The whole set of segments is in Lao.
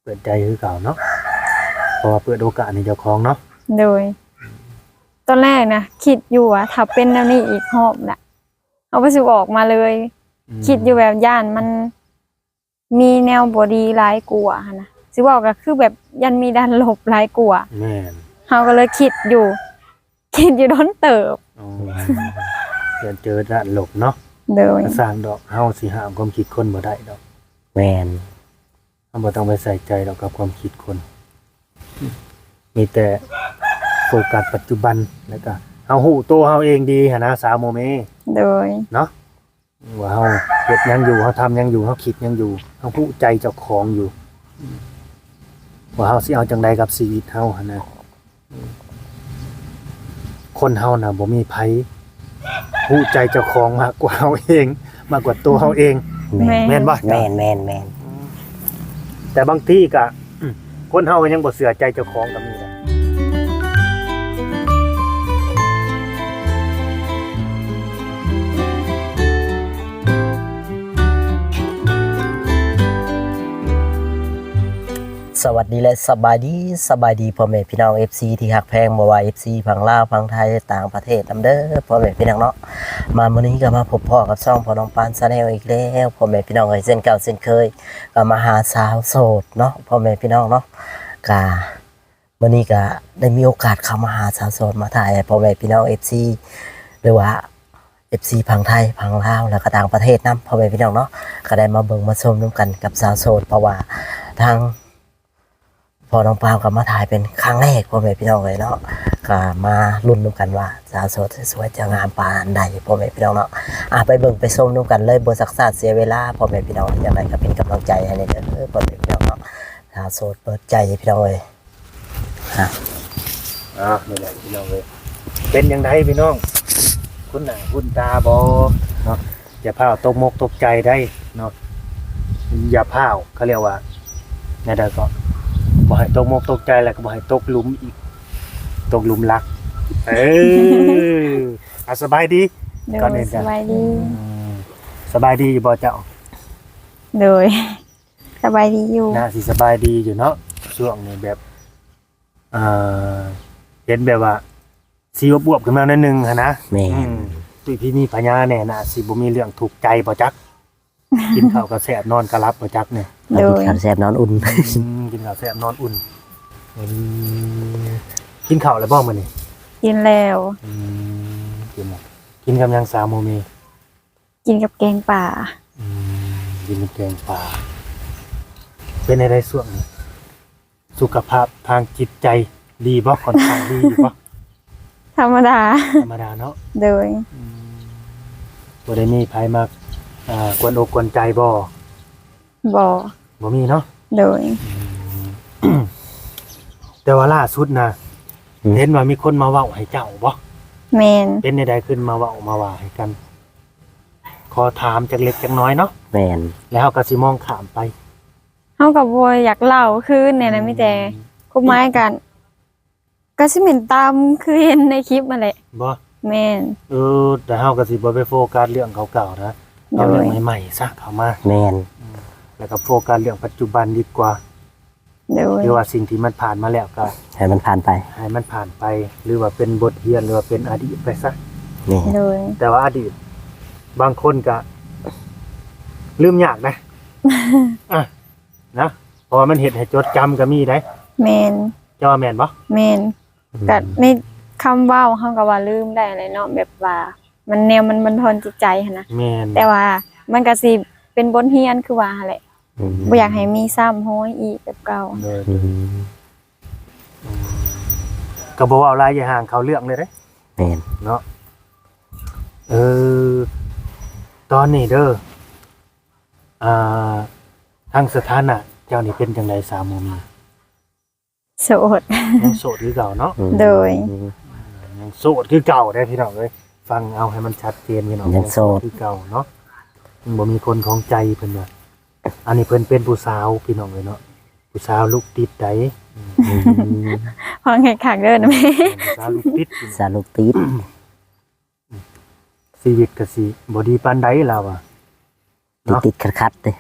ເປີດໃຈຄືເກົ່າເນາະ ເພາະວ່າເປີດໂອກາດໃຫ້ເຈົ້າຂອງເນາະ. ໂດຍ ຕອນແລກນະຄິດຢູ່ວ່າຖ້າເປັນແນວນີ້ອີກຮອບນະ ເຮົາບໍ່ຊິອອກມາເລີຍ. ອືມ ຄິດຢູ່ແບບຢ້ານມັນມີແນວບໍ່ດີຫຼາຍກວ່າຫັ້ນນະ ຊິເວົ້າກໍຄືແບບຢ້ານມີດ້ານລົບຫຼາຍກວ່າ. ແມ່ນ ເຮົາກໍເລີຍຄິດຢູ່ ຄິດຢູ່ດົນເຕີບ. ອໍ ຢ້ານເຈີດ້ານລົບເນາະ. ໂດຍ ກໍຊ່າງດອກ ເຮົາຊິຫ້າມຄວາມຄິດຄົນບໍ່ໄດ້ດອກ. ແມ່ນ ເຮົາບໍ່ຕ້ອງໄປໃສ່ໃຈດອກກັບຄວາມຄິດຄົນ ມີແຕ່ໂຟກັສປັດຈຸບັນ ແລ້ວກໍເຮົາຮູ້ໂຕເຮົາເອງດີຫັ້ນນະ ສາວໂມເມ. ໂດຍ ເນາະ ວ່າເຮົາເຮັດຫຍັງຢູ່ ເຮົາທຳຫຍັງຢູ່ ເຮົາຄິດຫຍັງຢູ່ ເຮົາຮູ້ໃຈເຈົ້າຂອງຢູ່ ວ່າເຮົາຊິເອົາຈັ່ງໃດກັບຊີວິດເຮົາຫັ້ນນະ. ຄົນເຮົານະບໍ່ມີໃຜຮູ້ໃຈເຈົ້າຂອງມາກກວ່າເຮົາເອງ ມາກກວ່າຕົວເຮົາເອງ. ແມ່ນ ແມ່ນບໍ່? ແມ່ນ ແມ່ນ ແມ່ນ ແຕ່ບາງທີກະ ຄົນເຮົາກໍຍັງບໍ່ເຊື່ອໃຈເຈົ້າຂອງກໍມີນະ. ສະຫວັດດີ ແລະ ສະບາຍດີ ສະບາຍດີພໍ່ແມ່ພີ່ນ້ອງເອັຟຊີທີ່ຮັກແພງ ບໍ່ວ່າເອັຟຊີຝັ່ງລາວ ຝັ່ງໄທ ຕ່າງປະເທດນຳເດີພໍ່ແມ່ພີ່ນ້ອງເນາະ. ມາມື້ນີ້ກໍມາພົບພໍ້ກັບຊ່ອງພໍ່ນ້ອງປານ Channel ອີກແລ້ວພໍ່ແມ່ພີ່ນ້ອງເອີຍ ເຊັ່ນເກົ່າເຊັ່ນເຄີຍ ກໍມາຫາສາວໂສດເນາະ ພໍ່ແມ່ພີ່ນ້ອງເນາະ. ກະ ມື້ນີ້ກໍໄດ້ມີໂອກາດເຂົ້າມາຫາສາວໂສດ ມາຖ່າຍໃຫ້ພໍ່ແມ່ພີ່ນ້ອງເອັຟຊີ ຫຼືວ່າເອັຟຊີຝັ່ງໄທ ຝັ່ງລາວ ແລ້ວກໍຕ່າງປະເທດນຳ ພໍ່ແມ່ພີ່ນ້ອງເນາະ. ກໍໄດ້ມາເບິ່ງມາຊົມນຳກັນກັບສາວໂສດ ເພາະວ່າທາງພໍ່ນ້ອງປານກໍມາຖ່າຍເປັນຄັ້ງແລກ ພໍ່ແມ່ພີ່ນ້ອງເອີຍເນາະ. ກໍມາລຸ້ນນຳກັນວ່າສາວໂສດຈະສວຍຈະງາມປານໃດ ພໍ່ແມ່ພີ່ນ້ອງເນາະ. ອ່າ ໄປເບິ່ງໄປຊົມນຳກັນເລີຍ ບໍ່ຊັກຊ້າເສຍເວລາ ພໍ່ແມ່ພີ່ນ້ອງ. ຈັ່ງໃດກໍເປັນກຳລັງໃຈໃຫ້ແດ່ເດີ ພໍ່ແມ່ພີ່ນ້ອງເນາະ. ສາວໂສດເປີດໃຈພີ່ນ້ອງເອີຍ. ອ່າ ນີ້ແຫຼະພີ່ນ້ອງເອີຍ ເປັນຈັ່ງໃດພີ່ນ້ອງ ຄຸ້ນໜ້າຄຸ້ນຕາບໍ່ເນາະ? ຢ່າພ້າວຕົກມົກຕົກໃຈໄດ໋ເນາະ ຢ່າພ້າວ ເຂົາຮຽກວ່າແນວໃດກໍ ບໍ່ໃຫ້ຕົກມົກຕົກໃຈ ແລ້ວກໍບໍ່ໃຫ້ຕົກຫຼຸມອີກ ຕົກຫຼຸມລັກ. ເອີ ອ່າ ສະບາຍດີ. ໂດຍ ກ່ອນອື່ນກໍ ສະບາຍດີ. ອືມ ສະບາຍດີຢູ່ບໍ່ເຈົ້າ? ໂດຍ ສະບາຍດີຢູ່. ໜ້າຊິສະບາຍດີຢູ່ເນາະ ຊ່ວງນີ້ແບບ ເອີ ເຫັນແບບວ່າຊິອວບໆຂຶ້ນມາໜ້ອຍໜຶ່ງຫັ້ນນະ. ແມ່ນ ອືມ ຕຸ້ຍພີມີພະຍາແດ່ ໜ້າຊິບໍ່ມີເລື່ອງທຸກໃຈບໍ່ຈັກ ກິນເຂົ້າກໍແຊບ ນອນກໍຫຼັບບໍ່ຈັກນີ້. ໂດຍ ກິນເຂົ້າແຊບນອນອຸ່ນ. ອືມ ກິນເຂົ້າແຊບນອນອຸ່ນ. ອືມ ກິນເຂົ້າແລ້ວບໍ່ມື້ນີ້? ກິນແລ້ວ. ອືມ ກິນແລ້ວ ກິນກັບຫຍັງສາວໂມເມ? ກິນກັບແກງປາ. ອືມ ກິນກັບແກງປາ. ເປັນຈັ່ງໃດຊ່ວງນີ້ ສຸຂະພາບທາງຈິດໃຈດີບໍ່? ຂ້ອນຂ້າງດີຢູ່ບໍ່? ທຳມະດາ. ທຳມະດາເນາະ. ໂດຍ. ອືມ ບໍ່ໄດ້ມີໃຜມາ ອ່າ ກວນອົກກວນໃຈບໍ່? ບໍ່. ບໍ່ມີເນາະ. ໂດຍ. ອືມ ແຕ່ວ່າລ່າສຸດນະ ອືມ ເຫັນວ່າມີຄົນມາເວົ້າໃຫ້ເຈົ້າບໍ່? ແມ່ນ. ເປັນແນວໃດຂຶ້ນມາເວົ້າມາວ່າໃຫ້ກັນ? ຂໍຖາມຈັກເລັກຈັກນ້ອຍເນາະ. ແມ່ນ. ແລ້ວເຮົາກໍຊິມອງຂ້າມໄປ. ເຮົາກໍບໍ່ຢາກເລົ່າຄືນແນວນັ້ນ ອືມ ມີແຕ່ຄວາມໝາຍກັນ ກໍຊິແມ່ນຕາມຄືເຫັນໃນຄລິບຫັ້ນແຫຼະ. ບໍ່? ແມ່ນ. ເອີ ແຕ່ເຮົາກໍຊິບໍ່ໄປໂຟກັສເລື່ອງເກົ່າໆນະ. ໂດຍ. ເອົາເລື່ອງໃໝ່ໆຊະເຂົ້າມາ. ແມ່ນ. ອືມ ແລ້ວກໍໂຟກັສເລື່ອງປັດຈຸບັນດີກວ່າ. ໂດຍ. ຫຼືວ່າສິ່ງທີ່ມັນຜ່ານມາແລ້ວກໍໃຫ້ມັນຜ່ານໄປ ໃຫ້ມັນຜ່ານໄປ ຫຼືວ່າເປັນບົດຮຽນ ຫຼືວ່າເປັນອະດີດໄປຊະ. ແມ່ນ. ໂດຍ. ແຕ່ວ່າອະດີດບາງຄົນກໍລືມຍາກນະ ອ່ະ ນະ ເພາະວ່າມັນເຮັດໃຫ້ຈົດຈຳກໍມີໄດ໋. ແມ່ນ. ເຈົ້າວ່າແມ່ນບໍ່? ແມ່ນ. ອືມ ກໍໃນຄຳເວົ້າເຮົາກໍວ່າລືມໄດ້ແຫຼະເນາະ ແບບວ່າມັນແນວມັນບັນທອນຈິດໃຈຫັ້ນນະ. ແມ່ນ. ແຕ່ວ່າມັນກໍຊິເປັນບົດຮຽນຄືວ່າຫັ້ນແຫຼະ. ອືມ ບໍ່ຢາກໃຫ້ມີຊ້ຳຮອຍອີກແບບເກົ່າ. ໂດຍ. ອືມ ອືມ ກໍບໍ່ເວົ້າຫຼາຍ ຢ່າຫ່າງເຂົ້າເລື່ອງເລີຍເດ້. ແມ່ນ. ເນາະ. ເອີ ຕອນນີ້ເດີ ອ່າ ທາງສະຖານະເຈົ້ານີ້ເປັນຈັ່ງໃດສາວໂມມີ? ໂສດ. ຍັງໂສດຄືເກົ່າເນາະ. ອືມ ໂດຍ. ອືມ ຍັງໂສດຄືເກົ່າເດ້ພີ່ນ້ອງເອີຍ ຟັງເອົາໃຫ້ມັນຊັດເຈນພີ່ນ້ອງ. ຍັງໂສດ ໂສດຄືເກົ່າເນາະ ຍັງບໍ່ມີຄົນຂອງໃຈເພິ່ນວ່າ. ອັນນີ້ເພິ່ນເປັນຜູ້ສາວພີ່ນ້ອງເອີຍເນາະ ຜູ້ສາວລູກຕິດໃດ໋. ອືມ ຟັງໃຫ້ຄັກເດີນະແມ່. ຜູ້ສາວລູກຕິດ ສາວລູກຕິດ. ຊີວິດກໍຊິບໍ່ດີປານໃດລາວວ່າ ເນາະ ຕິດໆຂັດໆເດ້.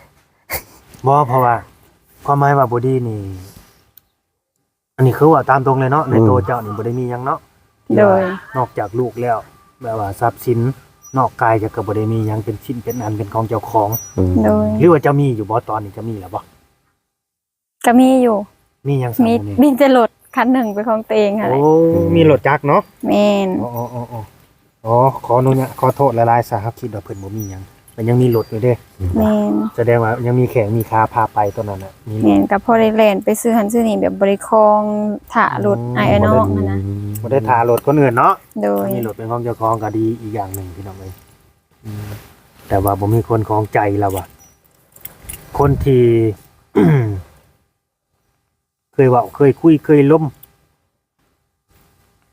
ບໍ່ ເພາະວ່າ ຄວາມໝາຍວ່າບໍ່ດີນີ້ ອັນນີ້ຄືເວົ້າຕາມຕົງເລີຍເນາະ ໃນ ອືມ ໂຕເຈົ້ານີ້ບໍ່ໄດ້ມີຫຍັງເນາະ ໂດຍ ທີ່ວ່ານອກຈາກລູກແລ້ວ ແບບວ່າຊັບສິນນອກກາຍເຈົ້າກໍບໍ່ໄດ້ມີຫຍັງເປັນຊິ້ນເປັນອັນເປັນຂອງເຈົ້າຂອງ ອືມ ໂດຍ ຫຼືວ່າເຈົ້າມີຢູ່ບໍ່ ຕອນນີ້ເຈົ້າມີແລ້ວບໍ່? ກໍມີຢູ່ ມີຫຍັງຊະ ມີ ບໍ່ມີ ມີແຕ່ລົດຄັນໜຶ່ງເປັນຂອງຕົວເອງຫັ້ນແຫຼະ ໂອ້ ອືມ ມີລົດຈັກເນາະ ແມ່ນ ອໍ ອໍ ອໍ ອໍ ຂໍອະນຸຍາດ ຂໍໂທດຫຼາຍໆຊະ ເຮົາຄິດວ່າເພິ່ນບໍ່ມີຫຍັງ ເພິ່ນຍັງມີລົດຢູ່ເດ້ ແມ່ນ ສະແດງວ່າຍັງມີແຂ້ງມີຂາພາໄປຕອນນັ້ນນະ ມີລົດ ແມ່ນ ກໍພໍໄດ້ແລ່ນໄປຊື້ຫັ້ນຊື້ນີ້ ແບບບໍ່ໄດ້ຄອງຖ້າລົດ ອືມ ອ້າຍເອື້ອຍນ້ອງຫັ້ນນະ ອືມ ບໍ່ໄດ້ຖ້າລົດຄົນອື່ນເນາະ ໂດຍ ມີລົດເປັນຂອງເຈົ້າຂອງກໍດີອີກຢ່າງໜຶ່ງ ພີ່ນ້ອງເອີຍ ອືມ ແຕ່ວ່າບໍ່ມີຄົນຂອງໃຈລາວວ່າ ຄົນທີ່ ເຄີຍເວົ້າ ເຄີຍຄຸຍ ເຄີຍລົມ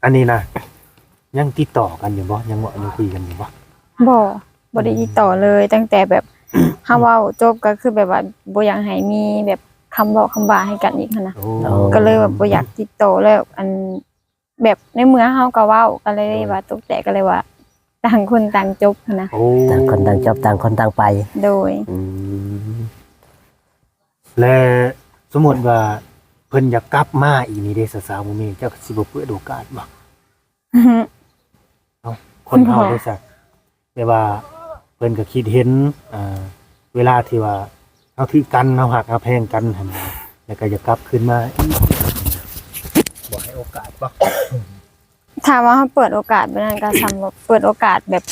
ອັນນີ້ນະ ຍັງຕິດຕໍ່ກັນຢູ່ບໍ່? ຍັງເວົ້າ ຍັງຄຸຍກັນຢູ່ບໍ່? ບໍ່ ບໍ່ໄດ້ຕິດຕໍ່ເລີຍ ຕັ້ງແຕ່ແບບ ເຮົາເວົ້າຈົບກໍຄືແບບວ່າບໍ່ຢາກໃຫ້ມີແບບຄຳເວົ້າຄຳວ່າໃຫ້ກັນອີກຫັ້ນນະ ໂອ້ ກໍເລີຍແບບບໍ່ຢາກຕິດຕໍ່ແລ້ວ ອັນ ແບບໃນເມື່ອເຮົາກໍເວົ້າ ກໍເລີຍ ໂດຍ ວ່າຕົກແຕກ ກໍເລີຍວ່າຕ່າງຄົນຕ່າງຈົບຫັ້ນນະ ໂອ້ ຕ່າງຄົນຕ່າງຈົບ ຕ່າງຄົນຕ່າງໄປ ໂດຍ ອືມ ແລະ ສົມມຸດວ່າເພິ່ນຢາກກັບມາອີກນີ້ເດ້ ສາວໆ ບໍ່ມີ ເຈົ້າຊິບໍ່ເປີດໂອກາດບໍ່? ເອົ້າ ຄົນເຮົາເດ້ຊະ ແຕ່ວ່າເພິ່ນກໍຄິດເຫັນ ອ່າ ເວລາທີ່ວ່າເຮົາຖືກກັນ ເຮົາຮັກເຮົາແພງກັນຫັ້ນນະ ແລ້ວກໍຢາກກັບຄືນມາອີກ ບໍ່ໃຫ້ໂອກາດບໍ່? ຖ້າວ່າເຮົາເປີດໂອກາດແບບນັ້ນ ກໍສ່ຳວ່າເປີດໂອກາດແບບ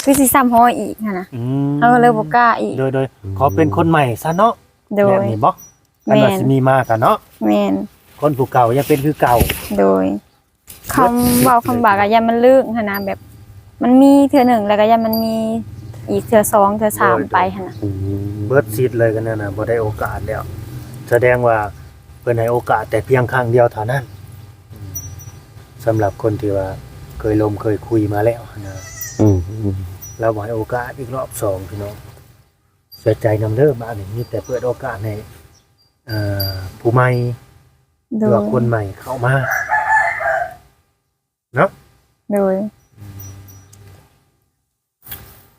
ຄືຊິຊ້ຳຮ້ອຍອີກຫັ້ນນະ ອືມ ເຮົາກໍເລີຍບໍ່ກ້າອີກ ໂດຍ ໂດຍ ອືມ ຂໍເປັນຄົນໃໝ່ຊະເນາະ ໂດຍ ແບບນີ້ບໍ່? ແມ່ນ ຄັນວ່າຊິມີມາກໍເນາະ ແມ່ນ ຄົນຜູ້ເກົ່າຍັງເປັນຄືເກົ່າ ໂດຍ ຄຳເວົ້າຄຳວ່າກໍຢ້ານມັນລຶ້ງຫັ້ນນະ ແບບມັນມີເທື່ອໜຶ່ງ ແລ້ວກໍຢ້ານມັນມີອີກເທື່ອສອງເທື່ອສາມ ໂດຍ ໄປຫັ້ນນະ ອືມ ເບິດສິດເລີຍກັນນັ້ນນະ ບໍ່ໄດ້ໂອກາດແລ້ວ ສະແດງວ່າເພິ່ນໃຫ້ໂອກາດແຕ່ພຽງຄັ້ງດຽວເທົ່ານັ້ນ ອືມ ສຳລັບຄົນທີ່ວ່າເຄີຍລົມເຄີຍຄຸຍມາແລ້ວຫັ້ນນະ ອືມ ອືມ ລາວບໍ່ໃຫ້ໂອກາດອີກລອບສອງ ພີ່ນ້ອງ ເສຍໃຈນຳເດີ ບາດນີ້ມີແຕ່ເປີດໂອກາດໃຫ້ ເອີ ຜູ້ໃໝ່ ໂດຍ ຫຼືວ່າຄົນໃໝ່ເຂົ້າມາເນາະ ໂດຍ ອືມ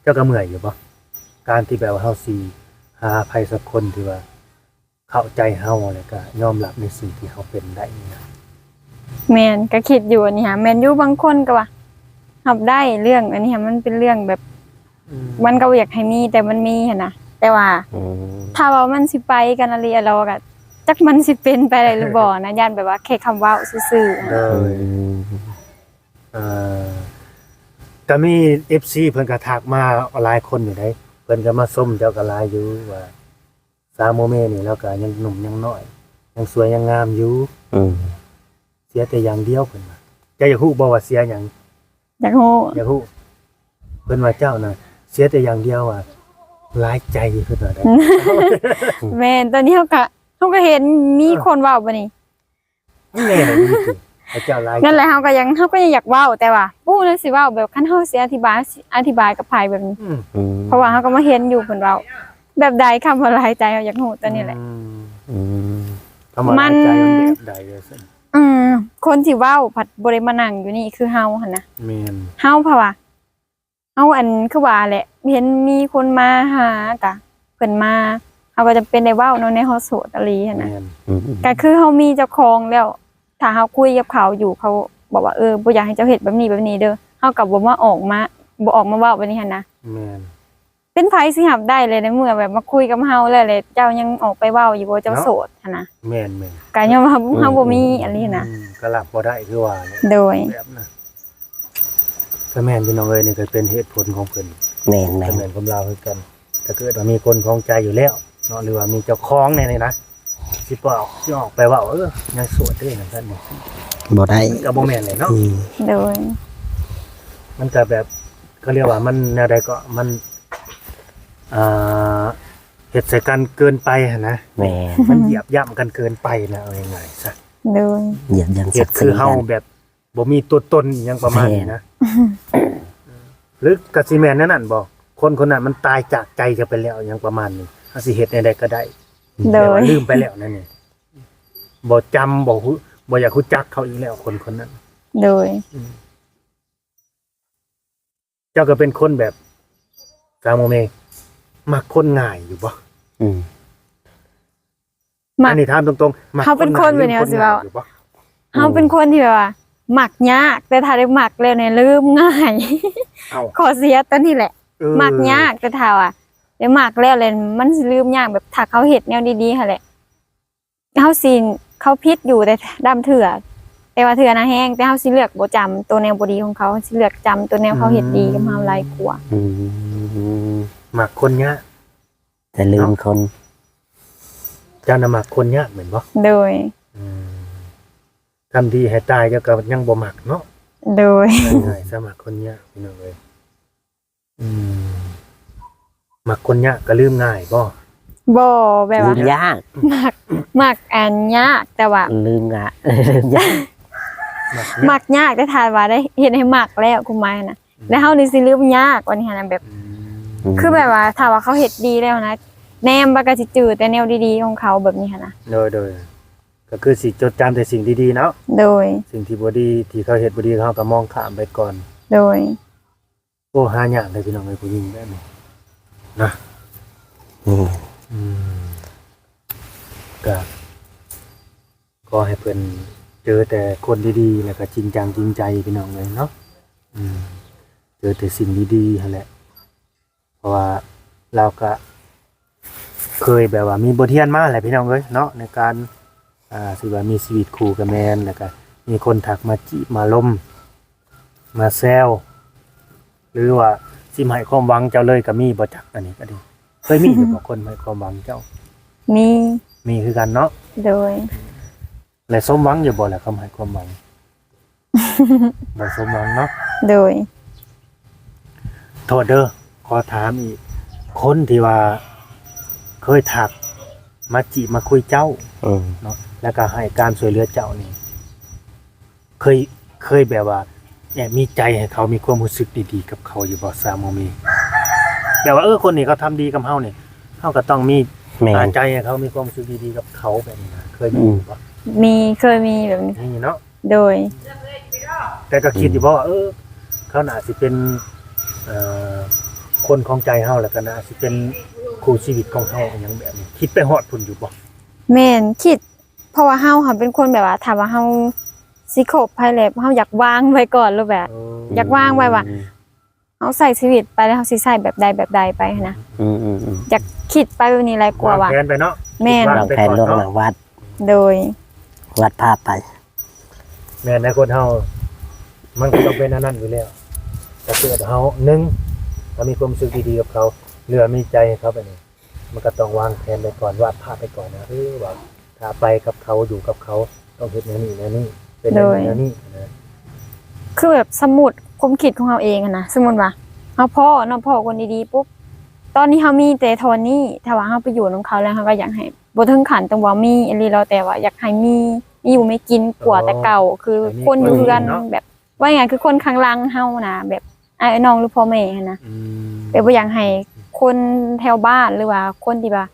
ເຈົ້າກໍເມື່ອຍຢູ່ບໍ່? ການທີ່ແບບວ່າເຮົາຊິຫາໃຜສັກຄົນທີ່ວ່າເຂົ້າໃຈເຮົາ ແລ້ວກໍຍອມຮັບໃນສິ່ງທີ່ເຮົາເປັນໄດ້ນີ້ນະ ແມ່ນ ກໍຄິດຢູ່ອັນນີ້ຫາ ແມ່ນຢູ່ ບາງຄົນກໍວ່າຮັບໄດ້ ເລື່ອງອັນນີ້ຫາ ມັນເປັນເລື່ອງແບບ ອືມ ມັນກໍບໍ່ຢາກໃຫ້ມີ ແຕ່ມັນມີຫັ້ນນະ ແຕ່ວ່າ ອືມ ຖ້າວ່າມັນຊິໄປກັນອີ່ຫຼີ ລາວກໍຈັກມັນຊິເປັນໄປໄດ້ຫຼືບໍ່ນະ ຢ້ານແບບວ່າແຄ່ຄຳເວົ້າຊື່ໆ ໂດຍ ອືມ ເອີ ກໍມີເອັຟຊີເພິ່ນກໍທັກມາຫຼາຍຄົນຢູ່ເດ້ ເພິ່ນກໍມາຊົມເຈົ້າກໍຫຼາຍຢູ່ວ່າ ສາວໂມເມນີ້ລາວກໍຍັງໜຸ່ມຍັງນ້ອຍ ຍັງສວຍຍັງງາມຢູ່ ອືມ ເສຍແຕ່ຢ່າງດຽວ ເພິ່ນວ່າ ເຈົ້າຢາກຮູ້ບໍ່ວ່າເສຍຫຍັງ? ຢາກຮູ້ ຢາກຮູ້ ເພິ່ນວ່າເຈົ້ານະເສຍແຕ່ຢ່າງດຽວວ່າຫຼາຍໃຈ ເພິ່ນວ່າໄດ໋ ແມ່ນ ຕອນນີ້ເຮົາກະ ເຮົາກະເຫັນມີ ເອີ ຄົນເວົ້າບາດນີ້ ແມ່ນອີ່ຫຼີຕິ ເຈົ້າຫຼາຍໃຈ ນັ້ນແຫຼະ ເຮົາກະຍັງ ເຮົາກະຍັງຢາກເວົ້າ ແຕ່ວ່າບໍ່ຮູ້ແນວຊິເວົ້າ ແບບຄັນເຮົາຊິອະທິບາຍ ຊິອະທິບາຍກັບໃຜແບບນີ້ ອືມ ອືມ ເພາະວ່າເຮົາກະມາເຫັນຢູ່ເພິ່ນເວົ້າ ແບບໃດຄຳວ່າຫຼາຍໃຈ ເຮົາຢາກຮູ້ຕົວນີ້ແຫຼະ ອືມ ອືມ ຄຳວ່າຫຼາຍໃຈມັນແບບໃດ ວ່າຊັ້ນ ອືມ ຄົນທີ່ເວົ້າພັດບໍ່ໄດ້ມານັ່ງຢູ່ນີ້ຄືເຮົາຫັ້ນນະ ແມ່ນ ເຮົາເພາະວ່າ ເຮົາ ອັນ ຄືວ່າແຫຼະ ເຫັນມີຄົນມາຫາ ກະເພິ່ນມາ ເຮົາກໍຈຳເປັນໄດ້ເວົ້າເນາະ ໃນເຮົາໂສດອີ່ຫຼີຫັ້ນນະ ແມ່ນ ອືມ ກະຄືເຮົາມີເຈົ້າຂອງແລ້ວ ຖ້າເຮົາຄຸຍກັບເຂົາຢູ່ ເຂົາບອກວ່າ ເອີ ບໍ່ຢາກໃຫ້ເຈົ້າເຮັດແບບນີ້ແບບນີ້ເດີ ເຮົາກໍບໍ່ມາອອກມາ ບໍ່ອອກມາເວົ້າແບບນີ້ຫັ້ນນະ ແມ່ນ ເປັນໃຜຊິຮັບໄດ້ແຫຼະ ໃນເມື່ອແບບມາຄຸຍກັບເຮົາແລ້ວ ແລ້ວເຈົ້າຍັງອອກໄປເວົ້າຢູ່ ວ່າເຈົ້າ ເນາະ ໂສດຫັ້ນນະ ແມ່ນໆ ກະຍ້ອນວ່າເຮົາ ອືມ ເຮົາບໍ່ມີ ອືມ ອັນນີ້ນະ ອືມ ກະຮັບບໍ່ໄດ້ຄືວ່າແຫຼະ ໂດຍ ແບບນະ ກະແມ່ນ ພີ່ນ້ອງເອີຍ ນີ້ກະເປັນເຫດຜົນຂອງເພິ່ນ ແມ່ນໆ ກະແມ່ນຄວາມລາວຄືກັນ ຖ້າເກີດວ່າມີຄົນຂອງໃຈຢູ່ແລ້ວເນາະ ຫຼືວ່າມີເຈົ້າຂອງແນ່ນີ້ນະ ຊິປອກ ຊິອອກໄປເວົ້າ ເອີ ຍັງໂສດເດ້ ຈັ່ງຊັ້ນ ບໍ່ໄດ້ ມັນກະບໍ່ແມ່ນແຫຼະເນາະ ອືມ ໂດຍ ມັນກະແບບ ເຂົາຮຽກວ່າມັນແນວໃດເກາະ ມັນ ອ່າ ເຮັດໃສ່ກັນເກີນໄປຫັ້ນນະ ແມ່ນ ມັນຢຽບຢ່ຳກັນເກີນໄປນະ ເອົາງ່າຍໆຊະ ໂດຍ ຢຽບຢ່ຳສັກສີກັນ ເຮັດຄືເຮົາແບບ ບໍ່ມີຕົວຕົນອີ່ຫຍັງປະມານນີ້ນະ ແມ່ນ ຫຼືກະຊິແມ່ນແນວນັ້ນບໍ່? ຄົນຄົນນັ້ນມັນຕາຍຈາກໃຈເຈົ້າໄປແລ້ວ ອີ່ຫຍັງປະມານນີ້ ເຮົາຊິເຮັດແນວໃດກໍໄດ້ ໂດຍ ແຕ່ວ່າລືມໄປແລ້ວນັ້ນນີ້ ບໍ່ຈຳ ບໍ່ຮູ້ ບໍ່ຢາກຮູ້ຈັກເຂົາອີກແລ້ວ ຄົນຄົນນັ້ນ ໂດຍ ອືມ ເຈົ້າກໍເປັນຄົນແບບ ສາວໂມເມ ມັກຄົນງ່າຍຢູ່ບໍ່? ອືມ ມັກ ອັນນີ້ຖາມຕົງໆ ມັກ ເຮົາເປັນຄົນ ຄົນງ່າຍ ແບບແນວ ຫຼືຄົນງ່າຍ ຊິເວົ້າ ຢູ່ບໍ່? ເຮົາເປັນຄົນທີ່ແບບວ່າມັກຍາກ ແຕ່ຖ້າໄດ້ມັກແລ້ວນີ້ລືມງ່າຍ. ເອົ້າ ຂໍ້ເສຍຕົວນີ້ແຫຼະ ເອີ ມັກຍາກ ແຕ່ຖ້າວ່າໄດ້ມັກແລ້ວ ແລ້ວມັນຊິລືມຍາກ ແບບຖ້າເຂົາເຮັດແນວດີໆຫັ້ນແຫຼະ ເຮົາຊິ ເຂົາຜິດຢູ່ແຕ່ດຳເທື່ອ ແຕ່ວ່າເທື່ອນະແຮງ ແຕ່ເຮົາຊິເລືອກບໍ່ຈຳໂຕແນວບໍ່ດີຂອງເຂົາ ເຮົາຊິເລືອກຈຳໂຕແນວເຂົາເຮັດດີກັບເຮົາຫຼາຍກວ່າ. ອືມ ອືມ ມັກຄົນຍາກ ແຕ່ລືມ ເນາະ ຄົນ. ເຈົ້ານະມັກຄົນຍາກແມ່ນບໍ່? ໂດຍ. ອືມ ທຳທີ່ໃຫ້ຕາຍເຈົ້າກໍຍັງບໍ່ມັກເນາະ? ໂດຍ. ງ່າຍໆ ສາມັກຄົນຍາກ ພີ່ນ້ອງເອີຍ. ອືມ ມັກຄົນຍາກກໍລືມງ່າຍບໍ່? ບໍ່ ແບບວ່າ ລືມຍາກ ມັກ ມັກອັນຍາກ ແຕ່ວ່າລືມງ່າຍ ລືມຍາກ ມັກຍາກ ມັກຍາກ ແຕ່ຖ້າວ່າໄດ້ເຮັດໃຫ້ມັກແລ້ວ ຄວາມໝາຍນະ ອືມ ແລ້ວເຮົານີ້ຊິລືມຍາກ ວ່ານີ້ຫັ້ນນະ ແບບ ອືມ ຄືແບບວ່າ ຖ້າວ່າເຂົາເຮັດດີແລ້ວນະ ແນມໄປກໍຊິຈື່ແຕ່ແນວດີໆຂອງເຂົາ ແບບນີ້ຫັ້ນນະ. ໂດຍ ໂດຍ ກໍຄືຊິຈົດຈຳແຕ່ສິ່ງດີໆເນາະ. ໂດຍ. ສິ່ງທີ່ບໍ່ດີ ທີ່ເຂົາເຮັດບໍ່ດີ ເຮົາກໍມອງຂ້າມໄປກ່ອນ. ໂດຍ. ໂອ້ ຫາຍາກເດ້ພີ່ນ້ອງເອີຍ ຜູ້ຍິງແບບນີ້ນະ. ອືມ ອືມ ກະຂໍໃຫ້ເພິ່ນເຈີແຕ່ຄົນດີໆ ແລ້ວກະຈິງຈັງຈິງໃຈ ພີ່ນ້ອງເອີຍເນາະ. ອືມ ເຈີແຕ່ສິ່ງດີໆຫັ້ນແຫຼະ ເພາະວ່າລາວກະ ເຄີຍແບບວ່າມີບົດຮຽນມາແຫຼະພີ່ນ້ອງເອີຍເນາະ ໃນການ ອ່າ ຊິວ່າມີຊີວິດຄູ່ກໍແມ່ນ ແລ້ວກໍມີຄົນທັກມາຈີບມາລົມມາແຊວ ຫຼືວ່າຊິມາໃຫ້ຄວາມຫວັງເຈົ້າເລີຍກໍມີບໍ່ຈັກ. ອັນນີ້ກໍດີ ເຄີຍມີຢູ່ບໍ່ ຄົນໃຫ້ຄວາມຫວັງເຈົ້າ? ມີ ມີຄືກັນເນາະ. ໂດຍ. ແລະ ສົມຫວັງຢູ່ບໍ່ລະຄຳໃຫ້ຄວາມຫວັງ? ບໍ່ສົມຫວັງເນາະ. ໂດຍ. ໂທດເດີ ຂໍຖາມອີກ ຄົນທີ່ວ່າເຄີຍທັກມາຈີບມາຄຸຍເຈົ້າ ເອີ ເນາະ ແລ້ວກໍໃຫ້ການຊ່ວຍເຫຼືອເຈົ້ານີ້ ເຄີຍ ເຄີຍແບບວ່າແອບມີໃຈໃຫ້ເຂົາ ມີຄວາມຮູ້ສຶກດີໆກັບເຂົາຢູ່ບໍ່ ສາວໂມເມ? ແບບວ່າ ເອີ ຄົນນີ້ເຂົາທຳດີກັບເຮົານີ້ ເຮົາກໍຕ້ອງມີ ແມ່ນ ໃຈໃຫ້ເຂົາ ມີຄວາມຮູ້ສຶກດີໆກັບເຂົາ ແບບນີ້ນະ ເຄີຍມີ ອືມ ຢູ່ບໍ່? ມີ ເຄີຍມີແບບນີ້ ມີເນາະ. ໂດຍ. ແຕ່ກໍຄິດຢູ່ບໍ່ວ່າ ອືມ ເອີ ເຂົາໜ້າຊິເປັນ ເອີ ຄົນຂອງໃຈເຮົາ ແລ້ວກໍໜ້າຊິເປັນຄູ່ຊີວິດຂອງເຮົາ ອີຫຍັງແບບນີ້ ຄິດໄປຮອດພຸ້ນຢູ່ບໍ່? ແມ່ນ ຄິດ ເພາະວ່າເຮົາຫັ້ນເປັນຄົນແບບວ່າ ຖ້າວ່າເຮົາຊິຄົບໃຜແລ້ວ ເຮົາຢາກວາງໄວ້ກ່ອນ ຫຼືແບບ ເອີ ຢາກວາງໄວ້ວ່າ ອືມ ເຮົາໃຊ້ຊີວິດໄປແລ້ວ ເຮົາຊິໃຊ້ແບບໃດແບບໃດໄປຫັ້ນນະ. ອືມໆໆ ຢາກຄິດໄປແບບນີ້ຫຼາຍກວ່າວ່າ ວາງແຜນໄປເນາະ. ແມ່ນ ວາງແຜນລ່ວງໜ້າວາດ. ໂດຍ. ວາດພາບໄປ. ແມ່ນແຫຼະ ຄົນເຮົາມັນກໍຕ້ອງເປັນອັນນັ້ນຢູ່ແລ້ວ. ຖ້າເກີດເຮົາ ໜຶ່ງ ເຮົາມີຄວາມຮູ້ສຶກດີໆກັບເຂົາ ຫຼືວ່າມີໃຈໃຫ້ເຂົາແບບນີ້ ມັນກໍຕ້ອງວາງແຜນໄປກ່ອນ ວາດພາບໄປກ່ອນນະ ເອີ ວ່າຖ້າໄປກັບເຂົາ ຢູ່ກັບເຂົາ ຕ້ອງເຮັດແນວນີ້ແນວນີ້ ເປັນແນວນີ້ ໂດຍ ແນວນີ້ນະ. ຄືແບບ ສົມມຸດຄວາມຄິດຂອງເຮົາເອງຫັ້ນນະ ສົມມຸດວ່າເຮົາພໍ້ເນາະ ພໍ້ຄົນດີໆປຸບ ຕອນນີ້ເຮົາມີແຕ່ເທົ່ານີ້ ຖ້າວ່າເຮົາໄປຢູ່ນຳເຂົາແລ້ວ ເຮົາກໍຢາກໃຫ້ ບໍ່ເຖິງຂັ້ນຕ້ອງວ່າມີອີ່ຫຼີດອກ ແຕ່ວ່າຢາກໃຫ້ມີ ມີຢູ່ມີກິນກວ່າແຕ່ເກົ່າ. ອໍ ຄື ໃຫ້ມີ ຄົນຢູ່ເຮືອນ ຄົນເນາະ ແບບ ວ່າງ່າຍໆ ຄືຄົນຂ້າງຫຼັງເຮົານະ ແບບອ້າຍນ້ອງ ຫຼືພໍ່ແມ່ຫັ້ນນະ. ອືມ ແບບບໍ່ຢາກໃຫ້ຄົນແຖວບ້ານ ຫຼືວ່າຄົນທີ່ວ່າ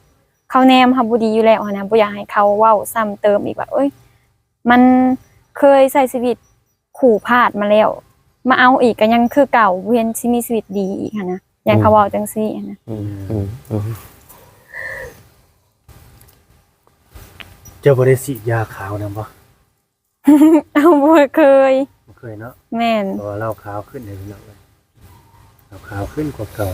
ເຂົາແນມເຮົາບໍ່ດີຢູ່ແລ້ວຫັ້ນນະ ບໍ່ຢາກໃຫ້ເຂົາເວົ້າຊ້ຳເຕີມອີກວ່າ ເອີຍ ມັນເຄີຍໃຊ້ຊີວິດຄູ່ພາດມາແລ້ວ ມາເອົາອີກກໍຍັງຄືເກົ່າ ບໍ່ເຫັນຊິມີຊີວິດດີອີກຫັ້ນນະ ຢ້ານເຂົາເວົ້າ ອືມ ຈັ່ງຊີ້ຫັ້ນນະ. ອືມ ອືມ ອືມ. ເຈົ້າບໍ່ໄດ້ສີດຢາຂາວນຳບໍ່? ເອົາ ບໍ່ເຄີຍ. ບໍ່ເຄີຍເນາະ. ແມ່ນ. ເພາະວ່າລາວຂາວຂຶ້ນເດ້ພີ່ນ້ອງເອີຍ ລາວຂາວຂຶ້ນກວ່າເກົ່າ.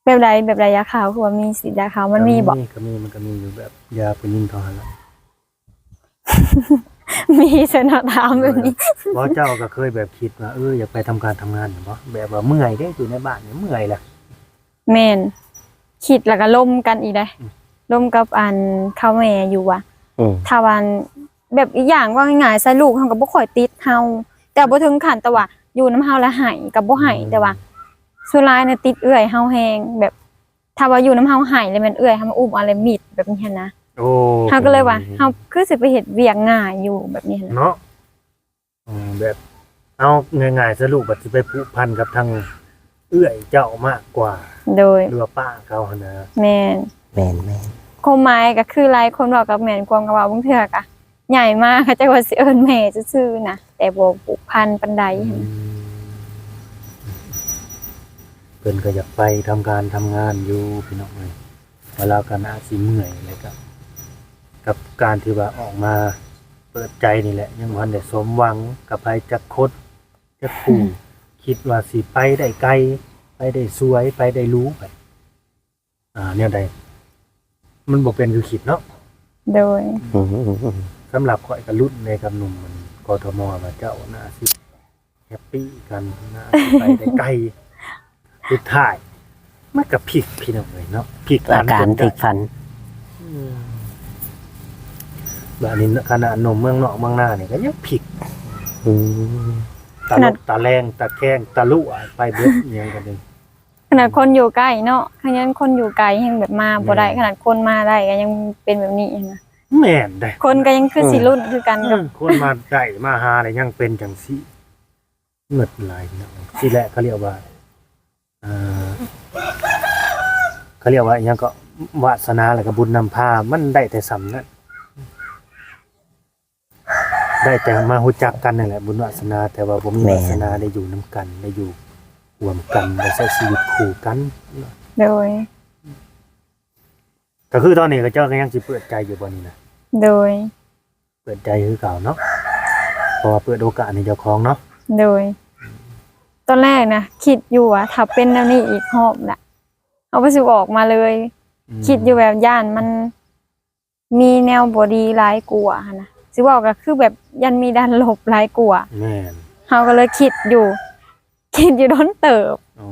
ແບບໃດ ແບບໃດ ຢາຂາວ ຄືວ່າມີສີດຢາຂາວ ມັນມີບໍ່? ກໍມີ ກໍມີ ມັນກໍມີຢູ່ແບບຢາຜູ້ຍິງເຂົາຫັ້ນລະ. ມີຊັ້ນເນາະ ຖາມແບບນີ້. ບໍ່ ເຈົ້າກໍເຄີຍແບບຄິດວ່າ ເອີ ຢາກໄປທຳການທຳງານຢູ່ບໍ່? ແບບວ່າເມື່ອຍເດ້ ຢູ່ໃນບ້ານນີ້ເມື່ອຍລະ. ແມ່ນ ຄິດແລ້ວກໍລົມກັນອີກເດ້. ອືມ ລົມກັບອັນເຖົ້າແມ່ຢູ່ວ່າ ອືມ ຖ້າວ່າ ແບບ ອີກຢ່າງ ເວົ້າງ່າຍໆ ໃສ່ລູກເຮົາກໍບໍ່ຄ່ອຍຕິດເຮົາ ແຕ່ບໍ່ເຖິງຂັ້ນ ແຕ່ວ່າຢູ່ນຳເຮົາແລ້ວໄຫ້ກໍບໍ່ໄຫ້. ອືມ ແຕ່ວ່າສ່ວນຫຼາຍນະຕິດເອື້ອຍເຮົາແຮງ ແບບ ຖ້າວ່າຢູ່ນຳເຮົາໄຫ້ແລ້ວແມ່ນເອື້ອຍເຮົາມາອຸ້ມເອົາແລ້ວມິດ ແບບນີ້ຫັ້ນນະ. ໂອ້ ເຮົາກໍເລີຍວ່າ ອືມ ເຮົາຄືຊິໄປເຮັດວຽກງ່າຍຢູ່ ແບບນີ້ຫັ້ນນະ ເນາະ. ອືມ ແບບ ເອົາງ່າຍໆ ສະຫຼຸບວ່າຊິໄປຜູກພັນກັບທາງເອື້ອຍເຈົ້າມາກກວ່າ ໂດຍ ຫຼືວ່າປ້າເຂົາຫັ້ນນະ. ແມ່ນ ແມ່ນໆ ຄວາມໝາຍກໍຄືຫຼາຍຄົນເວົ້າກໍແມ່ນ ຄວາມກໍເວົ້າ ບາງເທື່ອກໍໃຫຍ່ມາເຂົາເຈົ້າວ່າຊິເອີ້ນແມ່ຊື່ໆນະ ແຕ່ບໍ່ຜູກພັນປານໃດ. ອືມ ເພິ່ນກໍຢາກໄປທຳການທຳງານຢູ່ ພີ່ນ້ອງເອີຍ. ວ່າລາວກໍໜ້າຊິເມື່ອຍ ແລ້ວກໍ ກັບການທີ່ວ່າອອກມາເປີດໃຈນີ້ແຫຼະ ຍັງບໍ່ທັນໄດ້ສົມຫວັງກັບໃຜຈັກຄົນຈັກຄູ່ ຄິດວ່າຊິໄປໄດ້ໄກ ໄປໄດ້ສວຍ ໄປໄດ້ຫຼູ ໄປ ອ່າ ແນວໃດ ມັນບໍ່ເປັນຄືຄິດເນາະ. ໂດຍ ອືມ ສຳລັບຂ້ອຍກໍລຸ້ນໃນກັບໜຸ່ມ ອັນ ກທມ ວ່າເຈົ້າໜ້າຊິ ແຮັບປີ້ກັນນະ ໄປໄດ້ໄກ ສຸດທ້າຍມັນກໍພິກພີ່ນ້ອງເອີຍເນາະ ພິກຜັນ ອາການພິກຜັນ ອືມ ບາດນີ້ຄະນະໜຸ່ມເມືອງນອກເມືອງນານີ້ກໍຍັງພິກ ອືມ ຕາຫຼົກຕາແລງຕາແຄງຕາລຸໄປເບິດ ອີ່ຫຍັງກໍດີ ຂະໜາດຄົນຢູ່ໃກ້ເນາະ ຂະໜາດຄົນຢູ່ໄກຍັງແບບມາບໍ່ໄດ້ ແມ່ນ ຂະໜາດຄົນມາໄດ້ກໍຍັງເປັນແບບນີ້ຫັ້ນນະ ແມ່ນເດ້ ຄົນກໍຍັງຄືຊິລຸ້ນຄືກັນ ເອີ ກັບ ເອີ ຄົນມາໄດ້ມາຫາໄດ້ຍັງເປັນຈັ່ງຊີ້. ເງິດຫຼາຍພີ່ນ້ອງ ທີ່ແລກເຂົາເອີ້ນວ່າ ເອີ ເຂົາເອີ້ນວ່າອີ່ຫຍັງເກາະ ວາສະໜາ ແລ້ວກໍບຸນນຳພາ ມັນໄດ້ແຕ່ສ່ຳນັ້ນ ໄດ້ແຕ່ມາຮູ້ຈັກກັນນັ້ນແຫຼະ ບຸນວາສະໜາ ແຕ່ວ່າບໍ່ມີ ແມ່ນ ວາສະໜາໄດ້ຢູ່ນຳກັນ ໄດ້ຢູ່ຮ່ວມກັນ ໄດ້ໃຊ້ຊີວິດຄູ່ກັນ. ໂດຍ ກໍຄືຕອນນີ້ເຂົາເຈົ້າກໍຍັງຊິເປີດໃຈຢູ່ບໍ່ນີ້ນະ? ໂດຍ ເປີດໃຈຄືເກົ່າເນາະ ເພາະວ່າເປີດໂອກາດໃຫ້ເຈົ້າຂອງເນາະ. ໂດຍ ຕອນແລກນະຄິດຢູ່ວ່າຖ້າເປັນແນວນີ້ອີກຮອບນະ ເຮົາກໍຊິອອກມາເລີຍ ອືມ ຄິດຢູ່ແບບຢ້ານມັນມີແນວບໍ່ດີຫຼາຍກວ່າຫັ້ນນະ ຊິເວົ້າກໍຄືແບບຢ້ານມີດ້ານລົບຫຼາຍກວ່າ. ແມ່ນ ເຮົາກໍເລີຍຄິດຢູ່ ຄິດຢູ່ດົນເຕີບ. ອໍ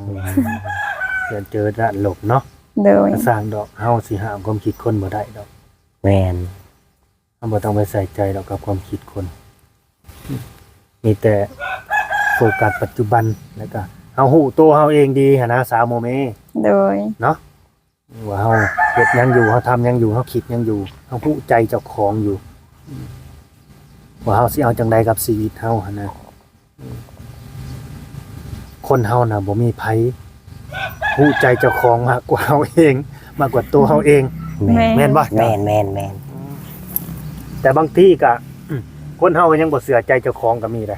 ຢ້ານເຈີດ້ານລົບເນາະ. ໂດຍ ກໍຊ່າງດອກ ເຮົາຊິຫ້າມຄວາມຄິດຄົນບໍ່ໄດ້ດອກ. ແມ່ນ ເຮົາບໍ່ຕ້ອງໄປໃສ່ໃຈດອກກັບຄວາມຄິດຄົນ ມີແຕ່ໂຟກັສປັດຈຸບັນ ແລ້ວກໍເຮົາຮູ້ໂຕເຮົາເອງດີຫັ້ນນະ ສາວໂມເມ. ໂດຍ ເນາະ ວ່າເຮົາເຮັດຫຍັງຢູ່ ເຮົາທຳຫຍັງຢູ່ ເຮົາຄິດຫຍັງຢູ່ ເຮົາຮູ້ໃຈເຈົ້າຂອງຢູ່ ວ່າເຮົາຊິເອົາຈັ່ງໃດກັບຊີວິດເຮົາຫັ້ນນະ. ຄົນເຮົານະບໍ່ມີໃຜຮູ້ໃຈເຈົ້າຂອງມາກກວ່າເຮົາເອງ ມາກກວ່າໂຕເຮົາເອງ. ແມ່ນ ແມ່ນບໍ່? ແມ່ນໆໆ ແຕ່ບາງທີກະ ຄົນເຮົາກໍຍັງບໍ່ເຊື່ອໃຈເຈົ້າຂອງກໍມີເດ້.